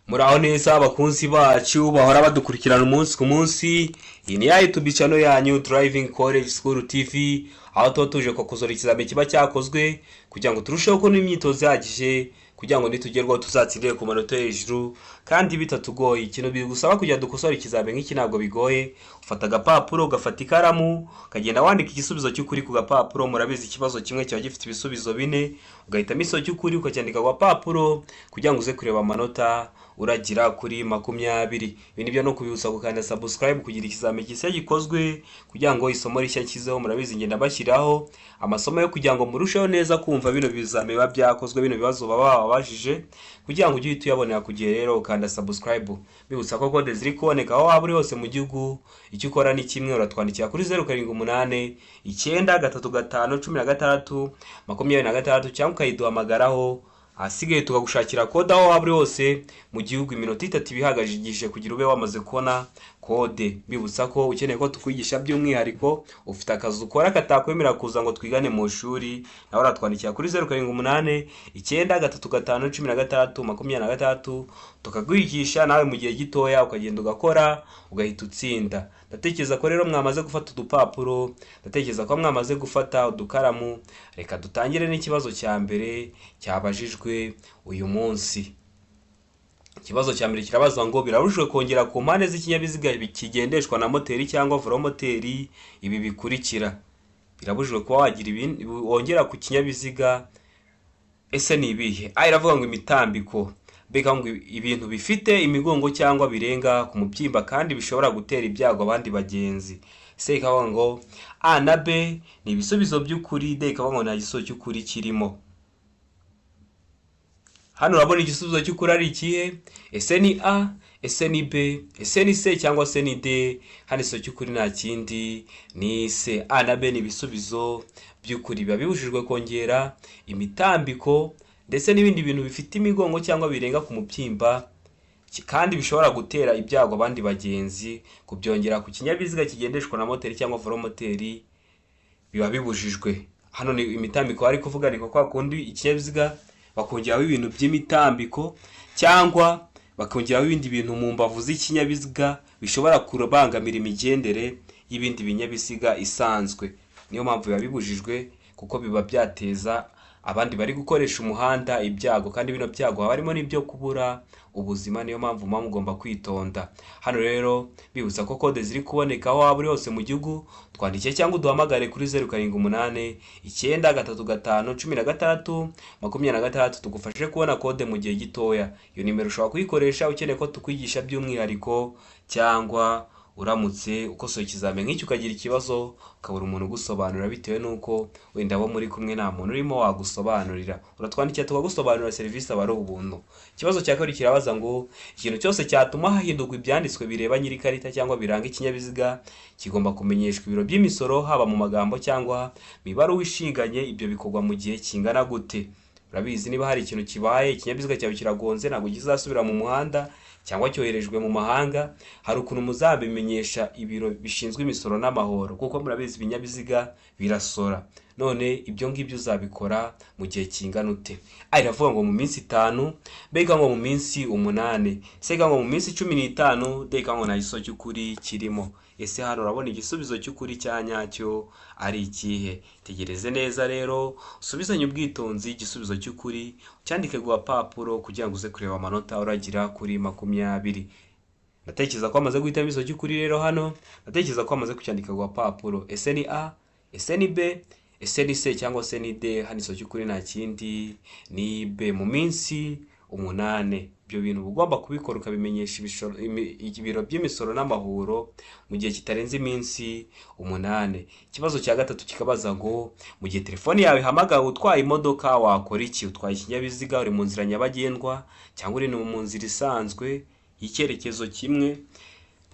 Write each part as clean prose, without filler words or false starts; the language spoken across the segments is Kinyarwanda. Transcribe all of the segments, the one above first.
Muraho neza abakunzi bacu bahora badukurikirana umunsi ku munsi. Iyi ni ya YouTube channel yanyu Driving College School TV, aho tuba tuje kukosora ikizamini kiba cyakozwe kugira ngo turusheho kubona imyitozo ihagije, kugira ngo nitugerwaho tuzatsindire ku manota yo hejuru kandi bitatugoye. Ikintu bigusaba kugira dukosore ikizamini nk'iki ntabwo bigoye. Ufata agapapuro, ugafata ikaramu, ukagenda wandika igisubizo cy'ukuri ku gapapuro. Murabizi, ikibazo kimwe kiba gifite ibisubizo bine, ugahitamo igisubizo cy'ukuri ukacyandika ku gapapuro kugira ngo uze kureba amanota uragira kuri 20. Ibi nibyo no kubibutsa gukanda subscribe kugira ikizamini gishya gikozwe, kugira ngo isomo rishya nshyizeho. Murabizi, ngenda bashyiraho amasomo yo kugira ngo murusheho neza kumva bino bizami biba byakozwe, bino bibazo baba bababajije, kugira ngo ujye uhita uyabonera ku gihe. Rero ukanda subscribe. Bibutsa ko kode ziri kuboneka aho waba uri hose mu gihugu. Icyo ukora ni kimwe, uratwandikira kuri 0789351626 cyangwa ukayiduhamagaraho, ahasigaye tukagushakira kode aho waba uri hose mu gihugu. Iminota 3 iba ihagije kugira ube wamaze kubona kode. Bibutsa ko ukeneye ko tukwigisha by'umwihariko, ufite akazi ukora katakwemera kuza ngo twigane mu ishuri, nawe uratwandikira kuri 0789351626, tukakwigisha nawe mu gihe gitoya, ukagenda ugakora ugahita utsinda. Ndatekereza ko rero mwamaze gufata udupapuro, ndatekereza ko mwamaze gufata udukaramu. Reka dutangire n'ikibazo cya mbere cyabajijwe uyu munsi. Ikibazo cya mbere kirabaza ngo: birabujijwe kongera ku mpande z'ikinyabiziga kigendeshwa na moteri cyangwa velomoteri ibi bikurikira. Birabujijwe kuba wagira ibindi wongera ku kinyabiziga, ese ni ibihe? A iravuga ngo imitambiko, B ikavuga ngo ibintu bifite imigongo cyangwa birenga ku mubyimba kandi bishobora gutera ibyago abandi bagenzi, C ikavuga ngo A na B ni ibisubizo by'ukuri, D ikavuga ngo nta gisubizo cy'ukuri kirimo. Hano urabona igisubizo cy'ukuri ari ikihe? Ese ni A, ese ni B, ese ni C cyangwa se ni D? Hano igisubizo cy'ukuri nta kindi, ni C. A na B ni ibisubizo by'ukuri. Biba bibujijwe kongera imitambiko ndetse n'ibindi bintu bifite imigongo cyangwa birenga ku mubyimba kandi bishobora gutera ibyago abandi bagenzi. Kubyongera ku kinyabiziga kigendeshwa na moteri cyangwa velomoteri biba bibujijwe. Hano ni imitambiko bari kuvuga, ni kwa kundi ikinyabiziga bakongeraho ibintu by'imitambiko cyangwa bakongeraho ibindi bintu mu mbavu z'ikinyabiziga bishobora kubangamira imigendere y'ibindi binyabiziga isanzwe. Niyo mpamvu biba bibujijwe, kuko biba byateza abandi bari gukoresha umuhanda ibyago, kandi bino byago haba harimo n'ibyo kubura ubuzima. Niyo mpamvu muba mugomba kwitonda. Hano rero bibutsa ko kode ziri kuboneka aho waba uri hose mu gihugu. Twandikiye cyangwa uduhamagare kuri 0789351626, tugufashe kubona kode mu gihe gitoya. Iyo nimero ushobora kuyikoresha ukeneye ko tukwigisha by'umwihariko, cyangwa uramutse ukosoye ikizamini nk'icyo ukagira ikibazo ukabura umuntu ugusobanurira, bitewe n'uko wenda abo muri kumwe nta muntu urimo wagusobanurira, uratwandikira tukagusobanurira. Serivisi aba ari ubuntu. Ikibazo cya kabiri kirabaza ngo: ikintu cyose cyatuma hahindurwa ibyanditswe bireba nyir'ikarita cyangwa biranga ikinyabiziga kigomba kumenyeshwa ibiro by'imisoro, haba mu magambo cyangwa mu ibaruwa ishinganye. Ibyo bikorwa mu gihe kingana gute? Urabizi, niba hari ikintu kibaye, ikinyabiziga cyawe kiragonze, ntabwo kizasubira mu muhanda cyangwa cyoherejwe mu mahanga, hari ukuntu muzabimenyesha ibiro bishinzwe imisoro n'amahoro, kuko murabizi ibinyabiziga birasora. None ibyo ngibyo uzabikora mu gihe kingana ute? A iravuga ngo mu minsi 5, B ikavuga ngo mu minsi 8, C ikavuga ngo mu minsi 15, D ikavuga ngo nta gisubizo cy'ukuri kirimo. Ese hano urabona igisubizo cy'ukuri cya nyacyo ari ikihe? Tegereze neza rero, usubizanye ubwitonzi igisubizo cy'ukuri, ucyandike ku gapapuro kugira ngo uze kureba amanota uragira kuri 20. Ndatekereza ko amaze guhitamo igisubizo cy'ukuri. Rero hano ndatekereza ko amaze kucyandika ku gapapuro. Ese ni A, ese ni B, ese ni C cyangwa se ni D? Hano igisubizo cy'ukuri nta kindi, ni B, mu minsi 8. Ibyo bintu uba ugomba kubikora, ukabimenyesha ibiro by'imisoro n'amahoro mu gihe kitarenze iminsi 8. Ikibazo cya gatatu kikabaza ngo: mu gihe telefoni yawe ihamagawe utwaye imodoka wakora iki? Utwaye ikinyabiziga, uri mu nzira nyabagendwa cyangwa uri mu nzira isanzwe y'icyerekezo kimwe,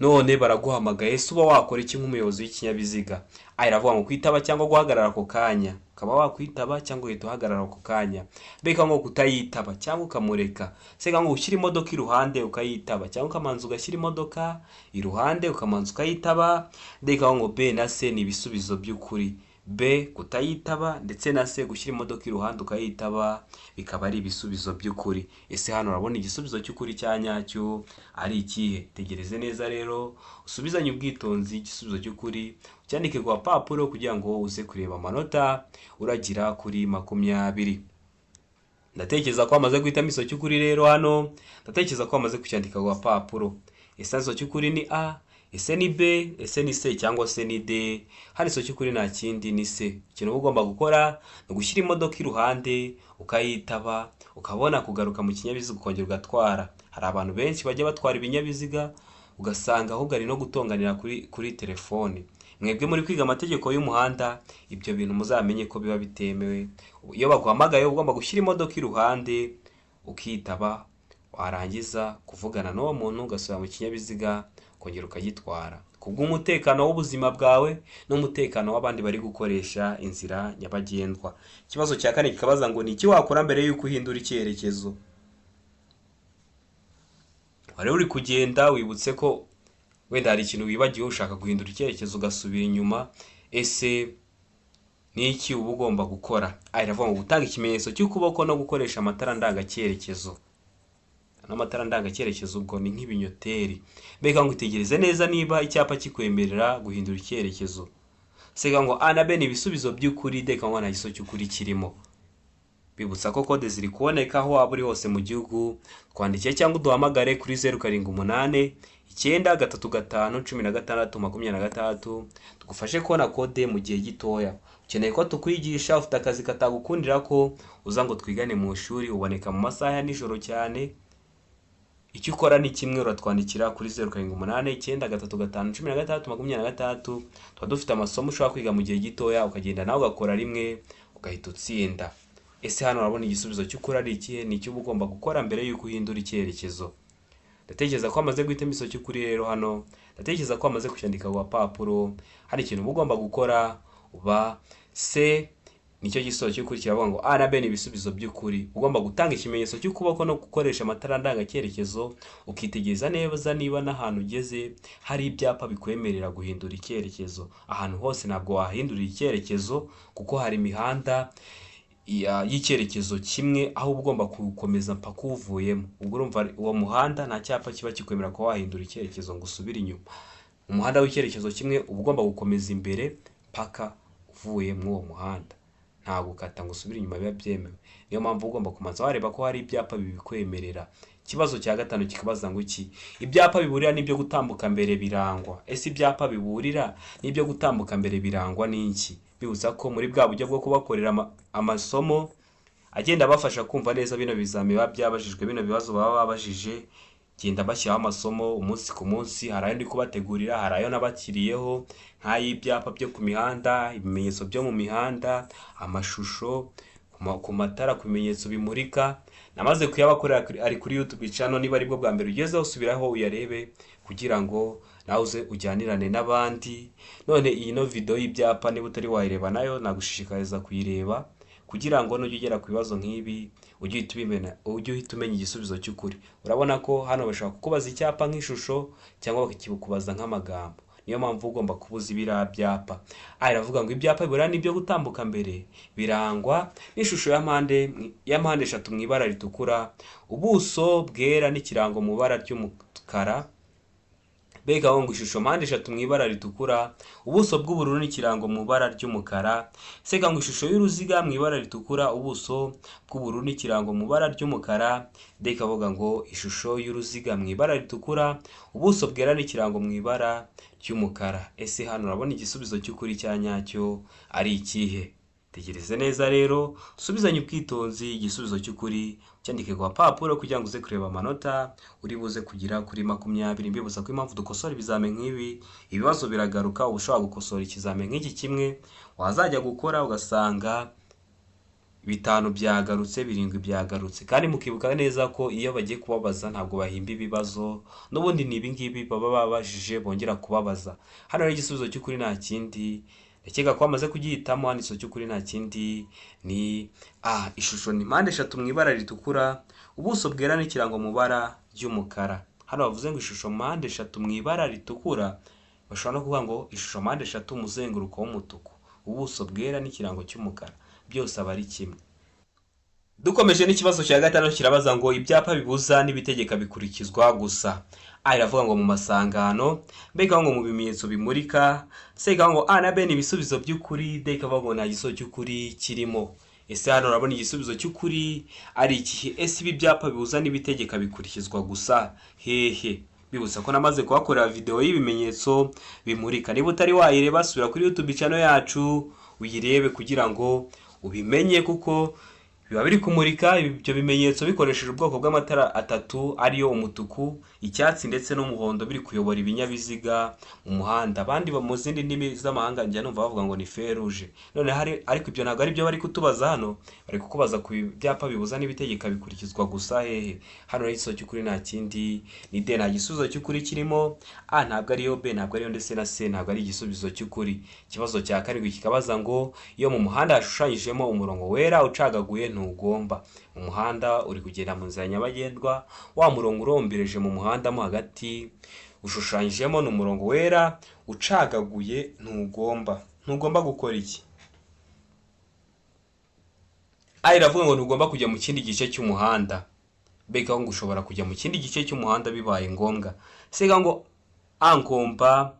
none baraguhamagaye, ese uba wakora iki nk'umuyobozi w'ikinyabiziga? A iravuga ngo kwitaba cyangwa guhagarara ako kanya, ukaba wakwitaba cyangwa ugahita uhagarara ako kanya. B ikavuga ngo kutayitaba cyangwa ukamureka. C ikavuga ngo gushyira imodoka iruhande ukayitaba, cyangwa ukamanza ugashyira imodoka iruhande ukamanza ukayitaba. D ikavuga ngo B na C ni ibisubizo by'ukuri. B kutayitaba, ndetse na C gushyira imodoka iruhande ukayitaba, bikaba ari ibisubizo by'ukuri. Ese hano urabona igisubizo cy'ukuri cya nyacyo ari ikihe? Tegereze neza rero, usubizanye ubwitonzi igisubizo cy'ukuri, ucyandike ku gapapuro kugira ngo uze kureba amanota uragira kuri 20. Ndatekereza ko wamaze guhitamo igisubizo cy'ukuri rero hano, ndatekereza ko wamaze kucyandika ku gapapuro. Ese igisubizo cy'ukuri ni A, ese ni B, ese ni C cyangwa se ni D? Hano igisubizo cy'ukuri nta kindi ni C. Ikintu uba ugomba gukora ni ugushyira imodoka iruhande ukayitaba, ukabona kugaruka mu kinyabiziga ukongera ugatwara. Hari abantu benshi bajya batwara ibinyabiziga ugasanga ahubwo ari no gutonganira kuri telefone. Mwebwe muri kwiga amategeko y'umuhanda, ibyo bintu muzamenye ko biba bitemewe. Iyo baguhamagaye uba ugomba gushyira imodoka iruhande ukitaba, warangiza kuvugana n'uwo muntu ugasubira mu kinyabiziga ukongera ukagitwara, kubw'umutekano w'ubuzima bwawe n'umutekano w'abandi bari gukoresha inzira nyabagendwa. Ikibazo cya kane kikabaza ngo ni iki wakora mbere y'uko uhindura icyerekezo? Wari uri kugenda wibutse ko wenda hari ikintu wibagiwe, ushaka guhindura icyerekezo ugasubira inyuma, ese ni iki uba ugomba gukora? A iravuga ngo gutanga ikimenyetso cy'ukuboko no gukoresha amatara ndangacyerekezo. N'amatara ndangacyerekezo ubwo ni nk'ibinyoteri. Mbega ngo itegereze neza niba icyapa kikwemerera guhindura icyerekezo. Sega ngo A na B ni ibisubizo by'ukuri, D ngo nta gisubizo cy'ukuri kirimo. Bibutsa ko kode ziri kuboneka aho waba uri hose mu gihugu, twandikiye cyangwa uduhamagare kuri 0789351626, tugufashe kubona kode mu gihe gitoya. Ukeneye ko tukwigisha, ufite akazi katagukundira ko uza ngo twigane mu ishuri, uboneka mu masaha ya nijoro cyane. Icyo ukora ni kimwe, uratwandikira kuri 0789351626. Tuba dufite amasomo ushobora kwiga mu gihe gitoya, ukagenda nawe ugakora rimwe ugahita utsinda. Ese hano urabona igisubizo cy'ukuri ari ikihe? Ni icyo uba ugomba gukora mbere y'uko uhindura icyerekezo. Ndatekereza ko wamaze guhitamo igisubizo cy'ukuri rero hano, ndatekereza ko wamaze kucyandika ku gapapuro. Hari ikintu uba ugomba gukora, uba C nicyo gisubizo cy'ukuri, kiravuga ngo A na B ni ibisubizo by'ukuri. Ugomba gutanga ikimenyetso cy'ukuboko no gukoresha amatara ndangacyerekezo, ukitegereza neza niba n'ahantu ugeze hari ibyapa bikwemerera guhindura icyerekezo. Ahantu hose ntabwo wahindurira icyerekezo, kuko hari imihanda y'icyerekezo kimwe aho uba ugomba kuwukomeza mpaka uwuvuyemo. Ubwo urumva uwo muhanda nta cyapa kiba kikwemera kuba wahindura icyerekezo ngo usubire inyuma. Umuhanda w'icyerekezo kimwe uba ugomba gukomeza imbere mpaka uvuye muri uwo muhanda, nta gukata ngo usubire inyuma biba byemewe. Niyo mpamvu ugomba kubanza wareba ko hari ibyapa bibikwemerera. Ikibazo cya gatanu kikabaza ngo iki: ibyapa biburira n'ibyo gutambuka mbere birangwa. Ese ibyapa biburira n'ibyo gutambuka mbere birangwa n'iki? Bibutsa ko muri bwa buryo bwo kubakorera amasomo agenda abafasha kumva neza bino bizami biba byabajijwe, bino bibazo baba babajije, genda bashyiraho amasomo umunsi ku munsi. Hari ayo ndi kubategurira, hari ayo nabakiriyeho nk'ay'ibyapa byo ku mihanda, ibimenyetso byo mu mihanda, amashusho ku matara, ku bimenyetso bimurika. Namaze kuyabakorera, ari kuri YouTube channel. Niba aribwo bwa mbere ugezeho, subiraho uyarebe kugira ngo nawe uze ujyanirane n'abandi. None iyi no video y'ibyapa niba utari wayireba nayo nagushishikariza kuyireba, kugira ngo nujya ugera ku bibazo nk'ibi ujye uhita ubimenya, ujye uhita umenya igisubizo cy'ukuri. Urabona ko hano bashobora kukubaza icyapa nk'ishusho cyangwa bakakikubaza nk'amagambo. Niyo mpamvu ugomba kubuza biriya byapa. Aha iravuga ngo ibyapa bibura n'ibyo gutambuka mbere birangwa n'ishusho ya mpande eshatu mu ibara ritukura, ubuso bwera n'ikirango mu ibara ry'umukara. Mbega ngo ishusho mpande eshatu mu ibara ritukura, ubuso bw'ubururu n'ikirango mu ibara ry'umukara. Seka ngo ishusho y'uruziga mu ibara ritukura, ubuso bw'ubururu n'ikirango mu ibara ry'umukara. D ikavuga ngo ishusho y'uruziga mu ibara ritukura, ubuso bwera n'ikirango mu ibara ry'umukara. Ese hano urabona igisubizo cy'ukuri cya nyacyo ari ikihe? Tegereze neza rero, usubizanye ubwitonzi igisubizo cy'ukuri, cyandike ku gapapuro kugira ngo uze kureba amanota uri buze kugira kuri 20. Mbibutsa ko impamvu dukosora ibizame nk'ibi, ibibazo biragaruka. Uba ushobora gukosora ikizame nk'iki kimwe, wazajya gukora ugasanga bitanu byagarutse, birindwi byagarutse. Kandi mukibuka neza ko iyo bagiye kubabaza ntabwo bahimba ibibazo, n'ubundi ni ibingibi baba babajije bongera kubabaza. Hano rero igisubizo cy'ukuri nta kindi, ndakeka ko bamaze kugihitamo. Hano igisubizo cy'ukuri nta kindi ni A, ishusho ni mpande eshatu mu ibara ritukura, ubuso bwera n'ikirango mu ibara ry'umukara. Hano bavuze ngo ishusho mpande eshatu mu ibara ritukura, bashobora no kuvuga ngo ishusho mpande eshatu umuzenguruko w'umutuku. Ubuso bwera n'ikirango cy'umukara byose aba ari kimwe. Dukomeje n'ikibazo cya gatanu, kirabaza ngo ibyapa bibuza n'ibitegeka bikurikizwa gusa. A iravuga ngo mu masangano, B ikavuga ngo mu bimenyetso bimurika, C ikavuga ngo A na B ni ibisubizo by'ukuri, D ikavuga ngo nta gisubizo cy'ukuri kirimo. Ese hano urabona igisubizo cy'ukuri ari ikihe? Ese ibi byapa bibuza n'ibitegeka bikurikizwa gusa hehe? Bibutsa ko namaze kuhakorera video y'ibimenyetso bimurika. Niba utari wayireba, subira kuri YouTube channel yacu uyirebe kugira ngo ubimenye, kuko biba biri kumurika ibyo bimenyetso bikoresheje ubwoko bw'amatara atatu, ariyo umutuku, icyatsi ndetse n'umuhondo, biri kuyobora ibinyabiziga mu muhanda. Abandi mu zindi ndimi z'amahanga njya numva bavuga ngo ni feu rouge. None hari, ariko ibyo ntabwo ari byo bari kutubaza hano. Bari kukubaza ku byapa bibuza n'ibitegeka bikurikizwa gusa hehe. Hano rero igisubizo cy'ukuri nta kindi ni D, nta gisubizo cy'ukuri kirimo. A ntabwo ariyo, B ntabwo ariyo, ndetse na C ntabwo ari igisubizo cy'ukuri. Ikibazo cya karindwi kikabaza ngo iyo mu muhanda hashushanyijemo umurongo wera ucagaguye ntugomba. Mu muhanda uri kugenda mu nzira nyabagendwa, wa murongo urombereje mu muhanda mo hagati ushushanyijemo ni umurongo wera ucagaguye, ntugomba gukora iki? A iravuga ngo ntugomba kujya mu kindi gice cy'umuhanda, B ikavuga ngo ushobora kujya mu kindi gice cy'umuhanda bibaye ngombwa, C ikavuga ngo A ngomba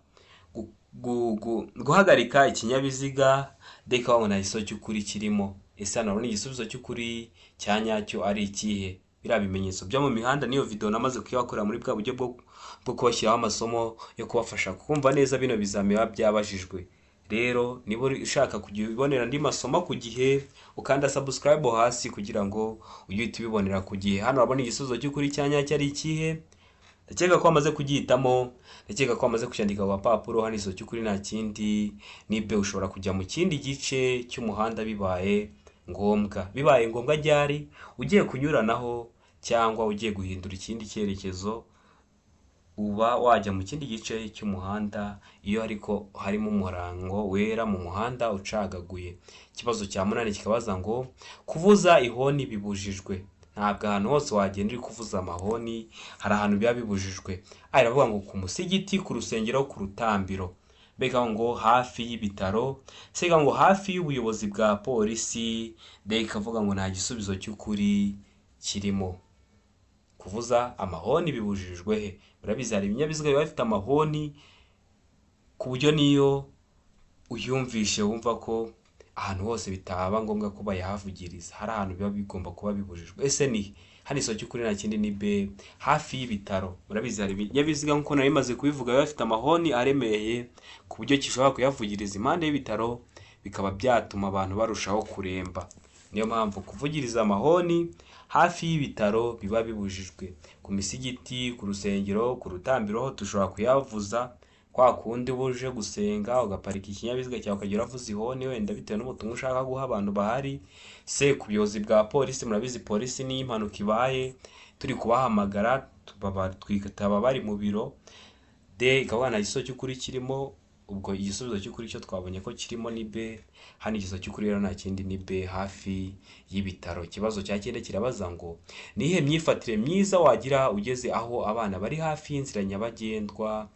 guhagarika ikinyabiziga, D ikavuga ngo nta gisubizo cy'ukuri kirimo. Ese hano urabona igisubizo cy'ukuri cya nyacyo ari ikihe? Biriya bimenyetso byo mu mihanda, niyo video namaze kuyabakorera muri bwa buryo bwo kubashyiraho amasomo yo kubafasha kumva neza bino bizami biba byabajijwe. Rero niba ushaka kujya ubonera andi masomo ku gihe, ukanda subscribe hasi kugira ngo ujye uhita ubibonera ku gihe. Hano urabona igisubizo cy'ukuri cya nyacyo ari ikihe? Ndakeka ko wamaze kugihitamo, ndakeka ko wamaze kucyandika ku gapapuro. Hano igisubizo cy'ukuri nta kindi ni B, ushobora kujya mu kindi gice cy'umuhanda bibaye ngombwa. Bibaye ngombwa ryari? Ugiye kunyuranaho cyangwa ugiye guhindura ikindi cyerekezo, uba wajya mu kindi gice cy'umuhanda iyo ariko harimo umurango wera mu muhanda ucagaguye. Ikibazo cya munani kikabaza ngo kuvuza ihoni bibujijwe. Ntabwo ahantu hose wagenda uri kuvuza amahoni, hari ahantu biba bibujijwe. A iravuga ngo ku musigiti, ku rusengero, ku rutambiro. B ikavuga ngo hafi y'ibitaro, C ikavuga ngo hafi y'ubuyobozi bwa polisi, D ikavuga ngo nta gisubizo cy'ukuri kirimo. Kuvuza amahoni bibujijwe he? Murabizi, hari ibinyabiziga biba bifite amahoni ku buryo niyo uyumvishe wumva ko ahantu hose bitaba ngombwa ko bayahavugiriza, hari ahantu biba bigomba kuba bibujijwe. Ese ni hano igisubizo cy'ukuri nta kindi ni B, hafi y'ibitaro. Murabizi, hari ibinyabiziga, nk'uko nari maze kubivuga, biba bifite amahoni aremereye ku buryo gishobora kuyavugiriza impande y'ibitaro bikaba byatuma abantu barushaho kuremba. Niyo mpamvu kuvugiriza amahoni hafi y'ibitaro biba bibujijwe. Ku misigiti, ku rusengero, ku rutambiro ho dushobora kuyavuza, kwa kundi uba uje gusenga ugaparika ikinyabiziga cyawe ukajya uravuza ihoni, wenda bitewe n'ubutumwa ushaka guha abantu bahari. Se ku buyobozi bwa polisi, murabizi polisi niyo impanuka ibaye turi kubahamagara twitaba bari mu biro. D ikaba nta gisubizo cy'ukuri kirimo. Ubwo igisubizo cy'ukuri cyo twabonye ko kirimo ni B. Hano igisubizo cy'ukuri rero nta kindi ni B, hafi y'ibitaro. Ikibazo cya cyenda kirabaza ngo ni iyihe myifatire myiza wagira ugeze aho abana bari hafi y'inzira nyabagendwa?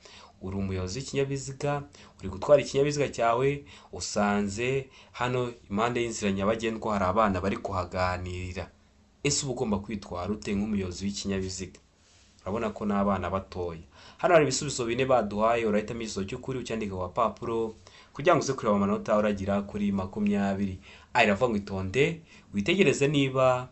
Uri umuyobozi w'ikinyabiziga, uri gutwara ikinyabiziga cyawe, usanze hano impande y'inzira nyabagendwa hari abana bari kuhaganirira. Ese uba ugomba kwitwara ute nk'umuyobozi w'ikinyabiziga? Urabona ko n'abana batoya. Hano hari ibisubizo bine baduhaye, urahitamo igisubizo cy'ukuri ucyandika ku gapapuro kugira ngo uze kureba amanota uragira kuri 20. A iravuga ngo itonde witegereze niba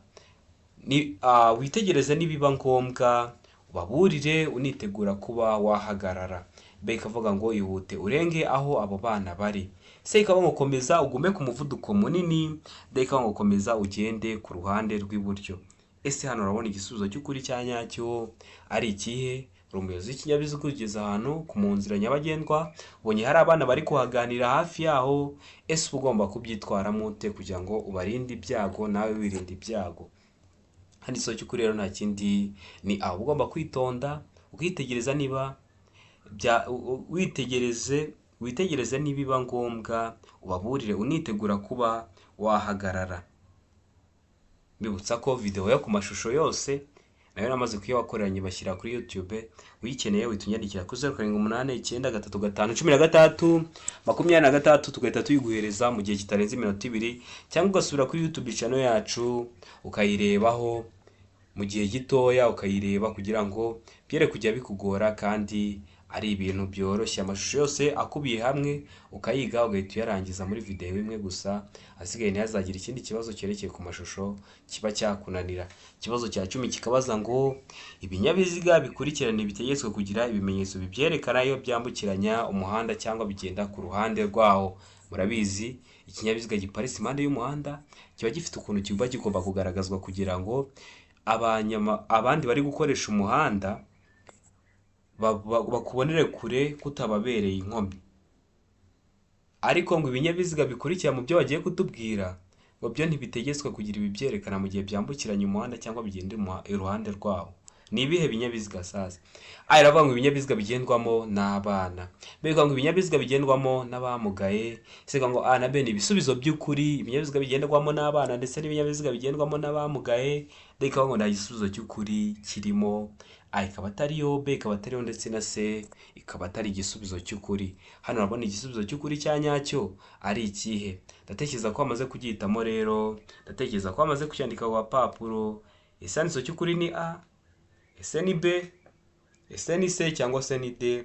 ni witegereze nibiba ngombwa ubaburire unitegura kuba wahagarara. B ikavuga ngo ihute urenge aho abo bana bari. C ikavuga ngo komeza ugume ku muvuduko munini. D ikavuga ngo komeza ugende ku ruhande rw'iburyo. Ese hano urabona igisubizo cy'ukuri cya nyacyo ari ikihe? Uri umuyobozi w'ikinyabiziga, ugeze ahantu ku mu nzira nyabagendwa, ubonye hari abana bari kuhaganira hafi yaho. Ese uba ugomba kubyitwaramo ute kugira ngo ubarinde ibyago nawe wirinde ibyago? Hano igisubizo cy'ukuri rero nta kindi ni A, uba ugomba kwitonda ukitegereza niba bya witegereze witegereze nibiba ngombwa ubaburire unitegura kuba wahagarara. Mbibutsa ko video yo ku mashusho yose nayo namaze kuyibakorera, Nayo namaze kuyibakorera nyibashyira kuri YouTube. Uyikeneye uhita unyandikira kuri 0789351326, tugahita tuyiguhereza mu gihe kitarenze iminota 2, cyangwa ugasubira kuri YouTube channel yacu ukayirebaho mu gihe gitoya, ukayireba kugira ngo byere kujya bikugora kandi ari ibintu byoroshye. Amashusho yose akubiye hamwe ukayiga ugahita uyarangiza muri videwo imwe gusa, asigaye ntihazagire ikindi kibazo cyerekeye ku mashusho kiba cyakunanira. Ikibazo cya 10 kikabaza ngo ibinyabiziga bikurikirana bitegetswe kugira ibimenyetso bibyerekana iyo byambukiranya umuhanda cyangwa bigenda ku ruhande rwawo. Murabizi, ikinyabiziga giparitse impande y'umuhanda kiba gifite ukuntu kiba kigomba kugaragazwa kugira ngo abandi bari gukoresha umuhanda bakubonere kure kutababereye inkomyi. Ariko ngo ibinyabiziga bikurikira mu byo bagiye kutubwira ngo byo ntibitegetswe kugira ibibyerekana mu gihe byambukiranya umuhanda cyangwa bigenda iruhande rwawo. Ni ibihe binyabiziga sasa? A iravuga ngo ibinyabiziga bigendwamo n'abana, B ikavuga ngo ibinyabiziga bigendwamo n'abamugaye, C ikavuga ngo A na B ni ibisubizo by'ukuri, ibinyabiziga bigendwamo n'abana ndetse n'ibinyabiziga bigendwamo n'abamugaye. D ikavuga ngo nta gisubizo cy'ukuri kirimo. A ikaba atariyo, B ikaba atariyo, ndetse na C ikaba atari igisubizo cy'ukuri. Hano urabona igisubizo cy'ukuri cya nyacyo ari ikihe? Ndatekereza ko wamaze kugihitamo rero, ndatekereza ko wamaze kucyandika ku gapapuro. Igisubizo cy'ukuri ni A, ese ni B, ese ni C, cyangwa se ni D?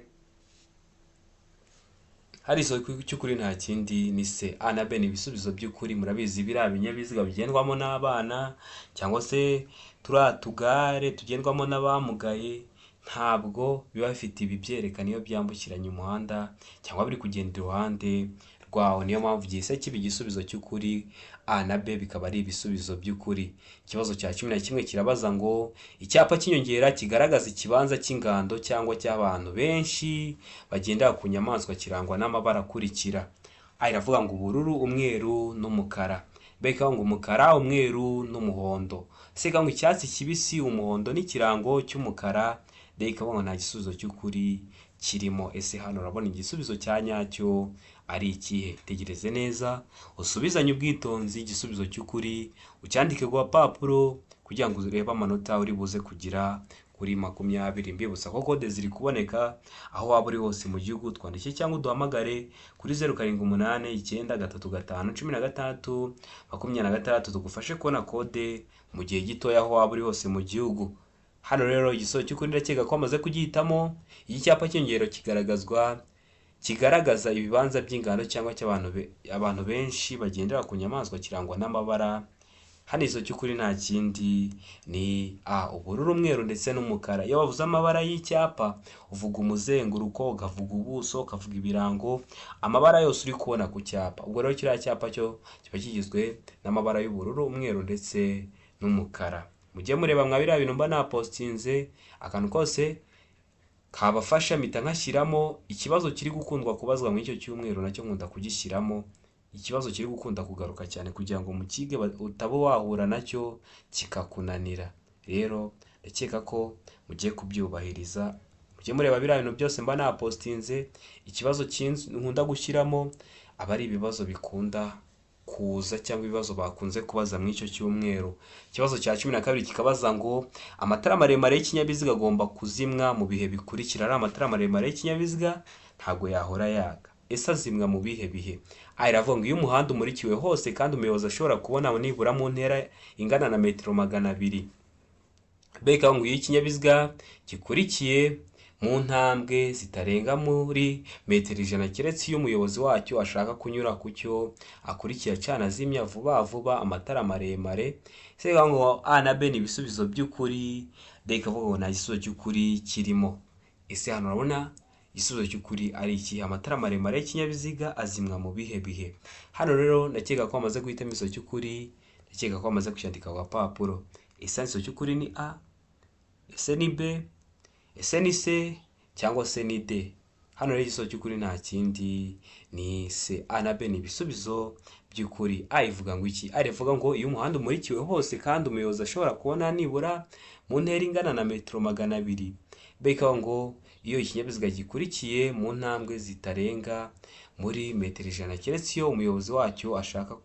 Hari igisubizo cy'ukuri nta kindi ni C. A na B ni ibisubizo by'ukuri. Murabizi, biriya binyabiziga bigendwamo n'abana cyangwa se turiya tugare tugendwamo n'abamugaye ntabwo biba bifite ibibyerekana iyo byambukiranya umuhanda cyangwa biri kugenda iruhande rwawo. Niyo mpamvu gihise kiba igisubizo cy'ukuri, A na B bikaba ari ibisubizo by'ukuri. Ikibazo cya 11 kirabaza ngo icyapa cy'inyongera kigaragaza ikibanza cy'ingando cyangwa cy'abantu benshi bagendera ku nyamaswa kirangwa n'amabara akurikira. A iravuga ngo ubururu, umweru n'umukara. B ikavuga ngo umukara, umweru n'umuhondo. C ikavuga ngo icyatsi kibisi, umuhondo n'ikirango cy'umukara. D ikavuga ngo nta gisubizo cy'ukuri kirimo. Ese hano urabona igisubizo cya nyacyo ari ikihe? Tegereze neza, usubizanye ubwitonzi igisubizo cy'ukuri, ucyandike ku gapapuro kugira ngo urebe amanota uri buze kugira kuri 20. Mbibutsa ko kode ziri kuboneka aho waba uri hose mu gihugu. Twandike cyangwa uduhamagare kuri 0789351626, tugufashe kubona kode mu gihe gitoya aho waba uri hose mu gihugu. Hano rero igisubizo cy'ukuri ndakeka ko wamaze kugihitamo. Iki cyapa cy'inyongera kigaragaza ibibanza by'ingando cyangwa cy'abantu abantu benshi bagendera ku nyamaswa kirangwa n'amabara. Hano igisubizo cy'ukuri nta kindi ni A, ubururu, umweru ndetse n'umukara. Iyo bavuze amabara y'icyapa uvuga umuzenguruko, ukavuga ubuso, ukavuga ibirango, amabara yose uri kubona ku cyapa. Ubwo rero kiriya cyapa cyo kiba kigizwe n'amabara y'ubururu, umweru ndetse n'umukara. Mujye mureba mwa biriya bintu mba napostinze, akantu kose kabafasha mpita nkashyiramo. Ikibazo kiri gukundwa kubazwa muri icyo cyumweru nacyo nkunda kugishyiramo, ikibazo kiri gukunda kugaruka cyane kugira ngo mukige utaba wahura nacyo kikakunanira. Rero ndakeka ko mugiye kubyubahiriza, mujye mureba biriya bintu byose mba napostinze. Ikibazo nkunda gushyiramo aba ari ibibazo bikunda kuza cyangwa ibibazo bakunze kubaza muri icyo cyumweru. Ikibazo cya 12 kikabaza ngo amatara maremare y'ikinyabiziga agomba kuzimwa mu bihe bikurikira. Ari amatara maremare y'ikinyabiziga ntabwo yahora yaka. Ese azimwa mu bihe bihe? A iravuga ngo iyo umuhanda umurikiwe hose kandi umuyobozi ashobora kubona nibura mu ntera ingana na metero 200. B ikavuga ngo iyo ikinyabiziga gikurikiye mu ntambwe zitarenga muri metero 100, keretse iyo umuyobozi wacyo ashaka kunyura ku cyo akurikiye acana azimya vuba vuba amatara maremare. C ikavuga ngo A na B ni ibisubizo by'ukuri. D ikavuga ngo nta gisubizo cy'ukuri kirimo. Ese hano urabona igisubizo cy'ukuri ari ikihe? Amatara maremare y'ikinyabiziga azimwa mu bihe bihe? Hano rero ndakeka ko wamaze guhitamo igisubizo cy'ukuri, ndakeka ko wamaze kucyandika ku gapapuro. Ese igisubizo cy'ukuri ni A, ese ni B, ese ni C, cyangwa se ni D? Hano rero igisubizo cy'ukuri nta kindi ni C. A na B ni ibisubizo by'ukuri. A ivuga ngo iki? A ivuga ngo iyo umuhanda umurikiwe hose kandi umuyobozi ashobora kubona nibura mu ntera ingana na metero 200. B ikavuga ngo iyo ikinyabiziga gikurikiye mu ntambwe zitarenga muri metero 100, keretse iyo umuyobozi wacyo ashaka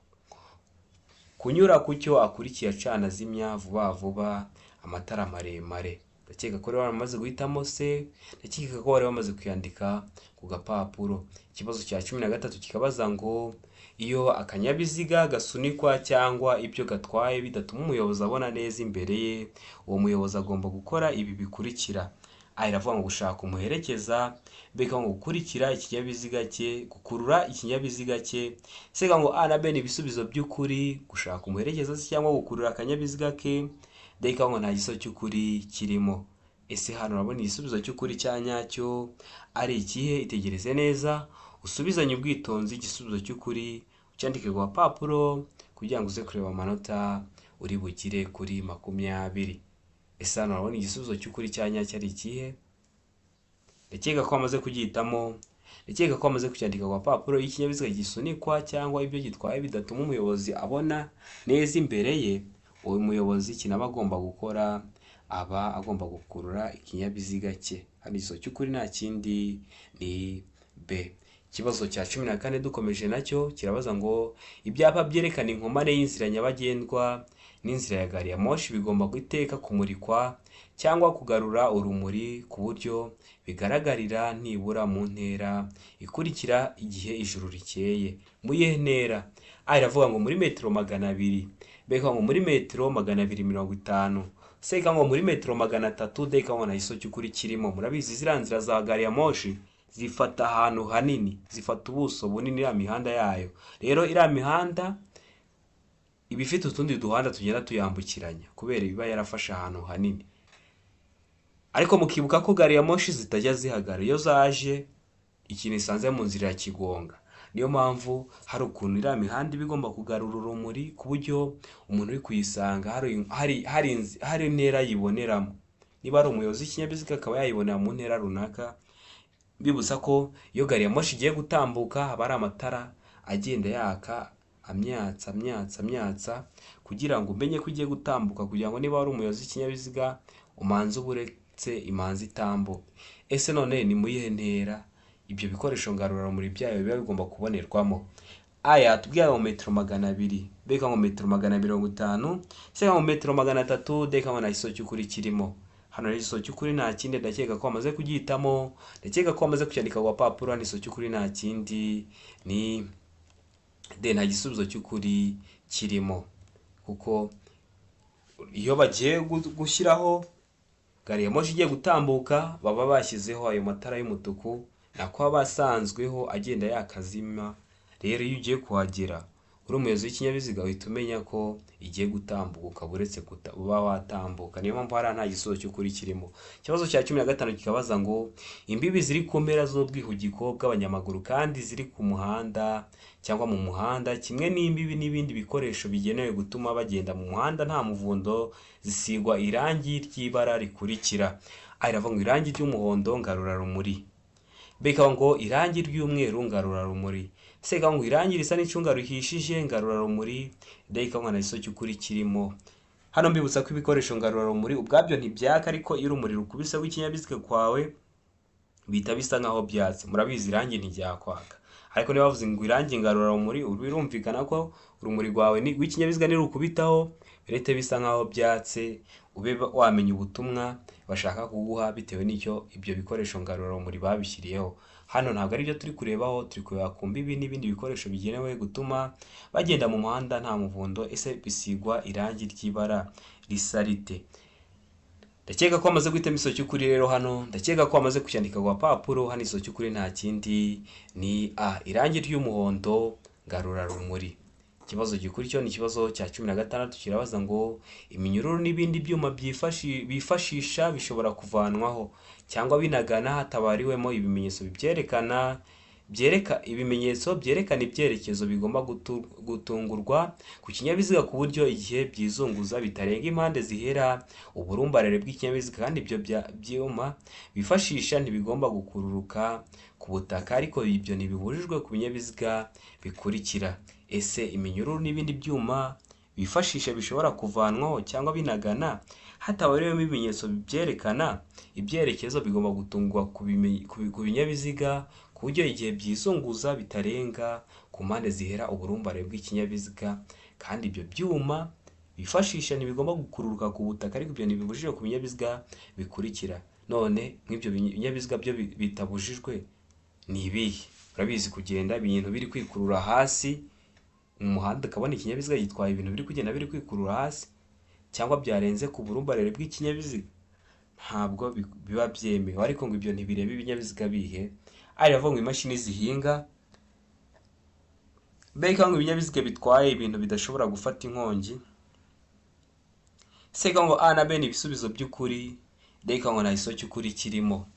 kunyura ku cyo akurikiye acana azimya vuba vuba amatara maremare. Ndakeka ko wari wamaze guhitamo C, ndakeka ko wari wamaze kuyandika ku gapapuro. Ikibazo cya 13 kikabaza ngo iyo akanyabiziga gasunikwa cyangwa ibyo gatwaye bidatuma umuyobozi abona neza imbere ye, uwo muyobozi agomba gukora ibi bikurikira. A iravuga ngo gushaka umuherekeza, B ikavuga ngo gukurikira ikinyabiziga cye, gukurura ikinyabiziga cye, C ikavuga ngo A na B ni ibisubizo by'ukuri, gushaka umuherekeza se cyangwa gukurura akanyabiziga ke, D ikavuga ngo nta gisubizo cy'ukuri kirimo. Ese hano urabona igisubizo cy'ukuri cya nyacyo ari ikihe? Itegereze neza, usubizanye ubwitonzi igisubizo cy'ukuri, ucyandike ku gapapuro kugira ngo uze kureba amanota uri bugire kuri 20. Ese hano urabona igisubizo cy'ukuri cya nyacyo ari ikihe? Ndakeka ko wamaze kugihitamo, ndakeka ko wamaze kucyandika ku gapapuro. Iyo ikinyabiziga gisunikwa cyangwa ibyo gitwaye bidatuma umuyobozi abona neza imbere ye, uwo muyobozi ikintu aba agomba gukora, aba agomba gukurura ikinyabiziga cye. Hano igisubizo cy'ukuri nta kindi ni B. Ikibazo cya 14 dukomeje nacyo kirabaza ngo ibyapa byerekana inkomane y'inzira nyabagendwa n'inzira ya gari ya moshi bigomba iteka kumurikwa cyangwa kugarura urumuri ku buryo bigaragarira nibura mu ntera ikurikira igihe ijuru rikeye. Mu iyihe ntera? A iravuga ngo muri metero 200, B ikavuga ngo muri metero 250, C ikavuga ngo muri metero 300, D ikavuga ngo nta gisubizo cy'ukuri kirimo. Murabizi ziriya nzira za gari ya moshi zifata ahantu hanini, zifata ubuso bunini iriya mihanda yayo. Rero iriya mihanda iba ifite utundi duhanda tugenda tuyambukiranya kubera iba yarafashe ahantu hanini. Ariko mukibuka ko gari ya moshi zitajya zihagarara, iyo zaje ikintu isanze mu nzira irakigonga. Niyo mpamvu hari ukuntu iriya mihanda iba igomba kugarura urumuri ku buryo umuntu uri kuyisanga hari intera ayiboneramo. Niba ari umuyobozi w'ikinyabiziga akaba yayibonera mu ntera runaka. Mbibutsa ko iyo gari ya moshi igiye gutambuka haba hari amatara agenda yaka amyatsa amyatsa amyatsa kugira ngo umenye ko igiye gutambuka, kugira ngo niba wari umuyobozi w'ikinyabiziga umanze uba uretse imanza itambuke. Ese none ni mu iyihe ntera ibyo bikoresho ngarurarumuri byayo biba bigomba kubonerwamo? A yatubwiye ngo metero 200, B ikavuga ngo metero 250, C ikavuga ngo metero 300, D ikavuga ngo nta gisubizo cy'ukuri kirimo. Hano rero igisubizo cy'ukuri nta kindi, ndakeka ko wamaze kugihitamo, ndakeka ko wamaze kucyandika ku gapapuro. Hano igisubizo cy'ukuri nta kindi ni D, nta gisubizo cy'ukuri kirimo. Kuko iyo bagiye gushyiraho gari ya moshi igiye gutambuka, baba bashyizeho ayo matara y'umutuku, nako aba asanzweho agenda yakazima. Rero iyo ugiye kuhagera uri umuyobozi w'ikinyabiziga uhita umenya ko igiye gutambuka, ukaba uretse kuba watambuka. Niyo mpamvu hariya nta gisubizo cy'ukuri kirimo. Ikibazo cya 15 kikabaza ngo imbibi ziri ku mpera z'ubwihugiko bw'abanyamaguru kandi ziri ku muhanda cyangwa mu muhanda, kimwe n'imbibi n'ibindi bikoresho bigenewe gutuma bagenda mu muhanda nta muvundo, zisigwa irangi ry'ibara rikurikira. A iravuga ngo irangi ry'umuhondo ngarurarumuri, B ikavuga ngo irangi ry'umweru ngarurarumuri, C ikavuga ngo irangi risa n'icunga rihishije ngarurarumuri, D ikavuga ngo nta gisubizo cy'ukuri kirimo. Hano mbibutsa ko ibikoresho ngarurarumuri ubwabyo ntibyaka, ariko iyo urumuri rukubise rw'ikinyabiziga kwawe bihita bisa nkaho byatse. Murabizi irangi ntiryakwaka, ariko niba bavuze ngo irangi ngarurarumuri, birumvikana ko urumuri rwawe rw'ikinyabiziga nirukubitaho birahita bisa nkaho byatse, ube wamenya ubutumwa bashaka kuguha bitewe n'icyo ibyo bikoresho ngarurarumuri babishyiriyeho. Hano ntabwo aribyo turi kurebaho, turi kureba ku mbibi n'ibindi bikoresho bigenewe gutuma bagenda mu muhanda nta muvundo. Ese bisigwa irangi ry'ibara risa rite? Ndakeka ko wamaze guhitamo igisubizo cy'ukuri. Rero hano ndakeka ko wamaze kucyandika ku gapapuro. Hano igisubizo cy'ukuri nta kindi ni A, irangi ry'umuhondo ngarurarumuri. Ikibazo gikurikiyeho ni ikibazo cya 16, kirabaza ngo iminyururu n'ibindi byuma bifashisha bishobora kuvanwaho cyangwa binagana hatabariwemo ibimenyetso byerekana byereka ibimenyetso byerekana ibyerekezo bigomba gutungurwa ku kinyabiziga, ku buryo igihe byizunguza bitarenga impande zihera uburumbarare bw'ikinyabiziga, kandi ibyo byuma bifashisha ntibigomba gukururuka ku butaka, ariko ibyo ntibibujijwe ku binyabiziga bikurikira. Ese iminyururu n'ibindi byuma bifashisha bishobora kuvanwaho cyangwa binagana hatabariwemo ibimenyetso byerekana ibyerekezo bigomba gutungwa ku binyabiziga, ku buryo igihe byizunguza bitarenga ku mpande zihera uburumbarare bw'ikinyabiziga, kandi ibyo byuma bifashisha ntibigomba gukururuka ku butaka, ariko ibyo ntibibujijwe ku binyabiziga bikurikira. None nk'ibyo binyabiziga byo bitabujijwe ni ibihe? Urabizi kugenda ibintu biri kwikurura hasi mu muhanda, ukabona ikinyabiziga gitwaye ibintu biri kugenda biri kwikurura hasi, cyangwa byarenze ku burumbarare bw'ikinyabiziga, ntabwo biba byemewe. Ariko ngo ibyo ntibireba ibinyabiziga bihe? A iravuga ngo imashini zihinga, B ikavuga ngo ibinyabiziga bitwaye ibintu bidashobora gufata inkongi, C ikavuga ngo A na B ni ibisubizo by'ukuri, D ikavuga ngo nta gisubizo cy'ukuri kirimo.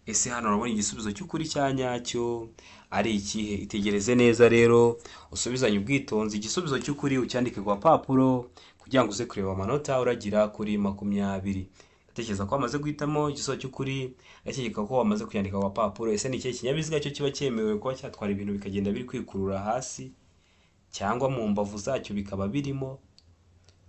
Ese hano urabona igisubizo cy'ukuri cya nyacyo ari ikihe? Itegereze neza rero, usubizanye ubwitonzi igisubizo cy'ukuri, ucyandike ku gapapuro kugira ngo uze kureba amanota uragira kuri 20. Ndatekereza ko wamaze guhitamo igisubizo cy'ukuri, ndakeka ko wamaze kuyandika ku gapapuro. Ese ni ikihe kinyabiziga cyo kiba cyemewe kuba cyatwara ibintu bikagenda biri kwikurura hasi, cyangwa mu mbavu zacyo bikaba birimo?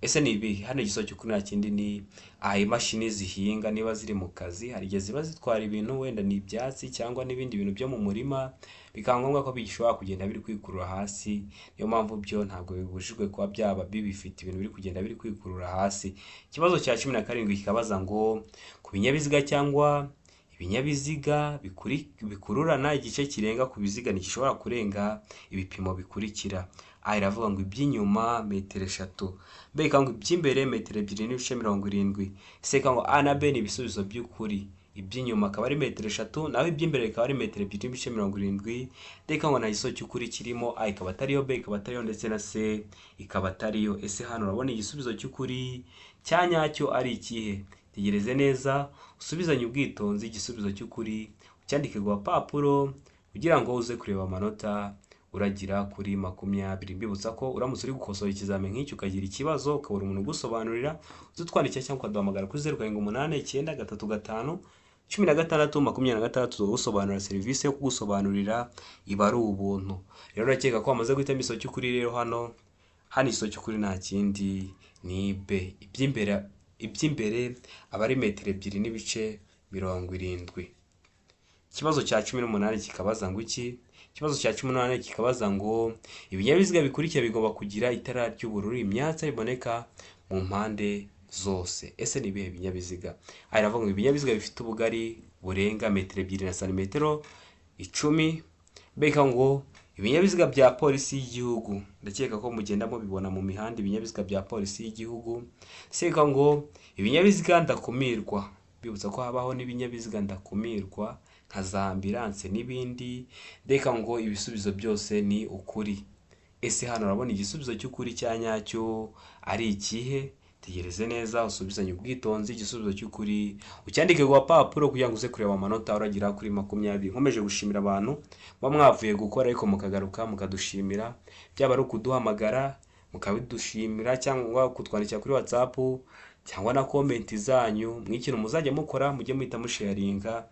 Ese ni ibihe? Hano igisubizo cy'ukuri nta kindi ni aha, imashini zihinga niba ziri mu kazi, hari igihe ziba zitwara ibintu, wenda ni ibyatsi cyangwa n'ibindi bintu byo mu murima, bikaba ngombwa ko bishobora kugenda biri kwikurura hasi. Niyo mpamvu byo ntabwo bibujijwe kuba byaba bibifite ibintu biri kugenda biri kwikurura hasi. Ikibazo cya 17 kikabaza ngo ku binyabiziga cyangwa ibinyabiziga bikururana, igice kirenga ku biziga ntigishobora kurenga ibipimo bikurikira. A iravuga ngo iby'inyuma metero 3, B ikavuga ngo iby'imbere metero 2.70, C ikavuga ngo A na B ni ibisubizo by'ukuri, iby'inyuma akaba ari metero 3 naho iby'imbere bikaba ari metero 2.70, D ikavuga ngo nta gisubizo cy'ukuri kirimo, A ikaba atariyo, B ikaba atariyo, ndetse na C ikaba atariyo. Ese hano urabona igisubizo cy'ukuri cya nyacyo ari ikihe? Tegereze neza, usubizanye ubwitonzi igisubizo cy'ukuri, ucyandike ku gapapuro kugira ngo uze kureba amanota uragira kuri 20. Mbibutsa ko uramutse uri gukosora ikizami nk'iki ukagira ikibazo, ukabura umuntu ugusobanurira, uze utwandikira cyangwa ukaduhamagara kuri 0789351626, tukagusobanurira. Serivisi yo kugusobanurira iba ari ubuntu. Rero urakeka ko wamaze guhitamo igisubizo cy'ukuri. Rero hano igisubizo cy'ukuri nta kindi ni B, iby'imbere aba ari metero 2.70. Ikibazo cya 18 kikabaza ngo iki? Ikibazo cya 18 kikabaza ngo ibinyabiziga bikurikira bigomba kugira itara ry'ubururu imyatsa riboneka mu mpande zose. Ese ni ibihe binyabiziga? Aha iravuga ngo ibinyabiziga bifite ubugari burenga metero 2 na santimetero 10, B ngo ibinyabiziga bya polisi y'igihugu, ndakeka ko mugenda mubibona mu mihanda ibinyabiziga bya polisi y'igihugu, C ngo ibinyabiziga ndakumirwa, bibutsa ko habaho n'ibinyabiziga ndakumirwa nka za ambulance n'ibindi, reka ngo ibisubizo byose ni ukuri. Ese hano urabona igisubizo cy'ukuri cya nyacyo ari ikihe? Tegereze neza, usubizanye ubwitonzi igisubizo cy'ukuri, ucyandike ku gapapuro kugira ngo uze kureba amanota uragira kuri 20. Nkomeje gushimira abantu muba mwavuye gukora ariko mukagaruka mukadushimira, byaba ari ukuduhamagara mukabidushimira cyangwa kutwandikira kuri WhatsApp cyangwa na comment zanyu. Mw'ikintu muzajya mukora, mujye muhita musharinga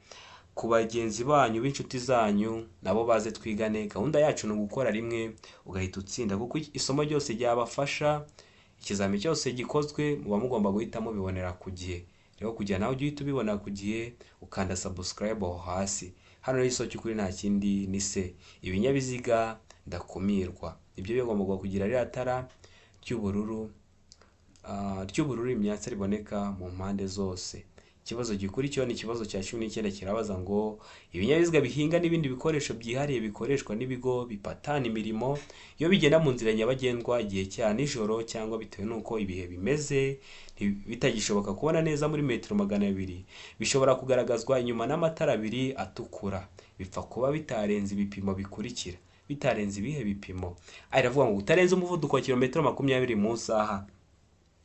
ku bagenzi banyu b'inshuti zanyu, nabo baze twigane. Gahunda yacu ni ugukora rimwe ugahita utsinda, kuko isomo ryose ryabafasha, ikizami cyose gikozwe muba mugomba guhita mubibonera ku gihe. Rero kugira nawe ujye uhita ubibona ku gihe, ukanda subscribe aho hasi. Hano rero igisubizo cy'ukuri nta kindi ni C, ibinyabiziga ndakumirwa, ibyo bigomba kugira ririya tara ry'ubururu imyatsi riboneka mu mpande zose. Ikibazo gikurikiyeho ni ikibazo cya 19, kirabaza ngo ibinyabiziga bihinga n'ibindi bikoresho byihariye bikoreshwa n'ibigo bipatana imirimo, iyo bigenda mu nzira nyabagendwa igihe cya nijoro cyangwa bitewe n'uko ibihe bimeze bitagishoboka kubona neza muri metero 200, bishobora kugaragazwa inyuma n'amatara abiri atukura, bipfa kuba bitarenze ibipimo bikurikira. Bitarenze ibihe bipimo? Aha iravuga ngo utarenze umuvuduko wa kilometero 20 mu isaha,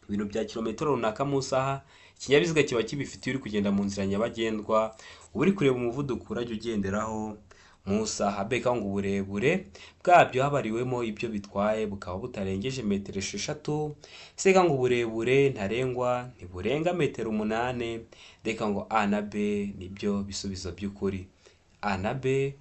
ibintu bya kilometero runaka mu isaha ikinyabiziga kiba kibifite. Iyo uri kugenda mu nzira nyabagendwa, uba uri kureba umuvuduko urajya ugenderaho mu isaha. B ngo uburebure bwabyo habariwemo ibyo bitwaye bukaba butarengeje metero 6, C ngo uburebure ntarengwa ntiburenga metero 8, D ngo A na B nibyo bisubizo by'ukuri. A na B,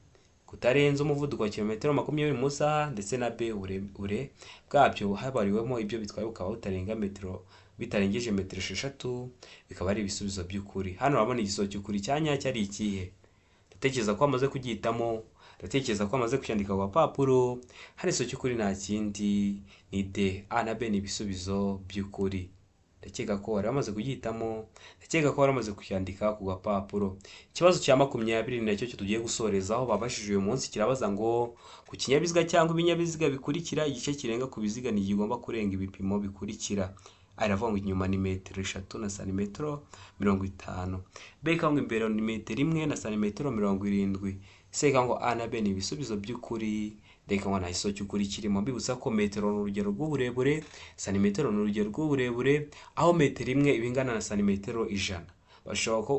kutarenza umuvuduko wa kilometero 20 mu isaha, ndetse na B, uburebure bwabyo habariwemo ibyo bitwaye bukaba butarenga metero, bitarengeje metero 6, bikaba ari ibisubizo by'ukuri. Hano urabona igisubizo cy'ukuri cya nyacyo ari ikihe? Ndatekereza ko wamaze kugihitamo. Ndatekereza ko amaze kucyandika ku gapapuro. Hano igisubizo cy'ukuri nta kindi ni D. A na B ni ibisubizo by'ukuri. Ndakeka ko wari wamaze kugihitamo, ndakeka ko wari wamaze kucyandika ku gapapuro. Ikibazo cya 20 ni nacyo tugiye gusorezaho babashije uyu munsi, kirabaza ngo ku kinyabiziga cyangwa ibinyabiziga bikurikira, igice kirenga ku biziga ntigigomba kurenga ibipimo bikurikira. A iravuga ngo inyuma ni metero 3 na santimetero 50, B ikavuga ngo imbere ni metero 1 na santimetero 70, C ikavuga ngo A na B ni ibisubizo by'ukuri, D ikavuga ngo nta gisubizo cy'ukuri kirimo. Mbibutsa ko metero ni urugero rw'uburebure, santimetero ni urugero rw'uburebure, aho metero 1 iba ingana na santimetero 100.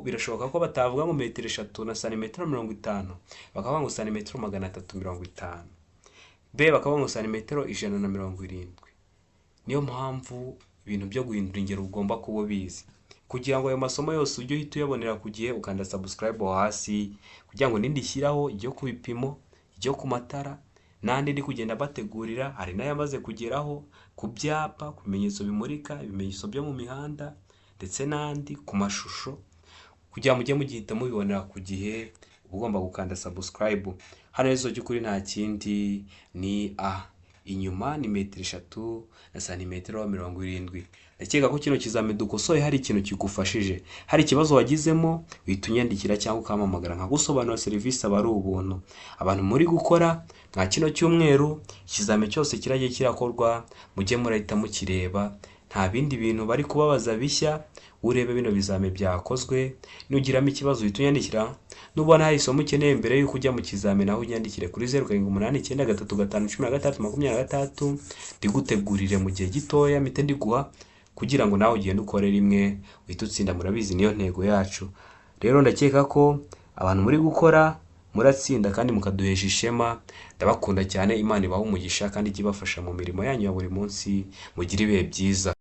Birashoboka ko batavuga ngo metero 3 na santimetero 50, bakavuga ngo santimetero 350. B bakavuga ngo santimetero 170. Niyo mpamvu ibintu byo guhindura ingero ugomba kuba ubizi. Kugira ngo ayo masomo yose ujye uhita uyabonera ku gihe, ukanda subscribe aho hasi, kugira ngo nindishyiraho ibyo ku bipimo, ibyo ku matara, n'andi ndi kugenda bategurira, hari n'ayamaze kugeraho ku byapa, ku bimenyetso bimurika, ibimenyetso byo mu mihanda, ndetse n'andi ku mashusho, kugira ngo mujye mugihita mubibonera ku gihe, uba ugomba gukanda subscribe. Hano rero igisubizo cy'ukuri nta kindi ni A. Inyuma ni metero 3 na santimetero 70. Ndakeka ko kino kizami dukosoye hari ikintu kigufashije. Hari ikibazo wagizemo, uhita unyandikira cyangwa ukampamagara nkagusobanurira, serivisi aba ari ubuntu. Abantu muri gukora nka kino cyumweru, ikizami cyose kirajya kirakorwa, mujye murahita mukireba, nta bindi bintu bari kubabaza bishya, urebe bino bizami byakozwe, nugiramo ikibazo uhita unyandikira, nubona hari isomo ukeneye mbere y'uko ujya mu kizami naho unyandikire kuri 0789351626, ndigutegurire mu gihe gitoya mpite ndiguha, kugira ngo nawe ugende ukore rimwe uhite utsinda. Murabizi niyo ntego yacu. Rero ndakeka ko abantu muri gukora muratsinda kandi mukaduhesha ishema. Ndabakunda cyane, Imana ibahe umugisha kandi ijye ibafasha mu mirimo yanyu ya buri munsi, mugire ibihe byiza.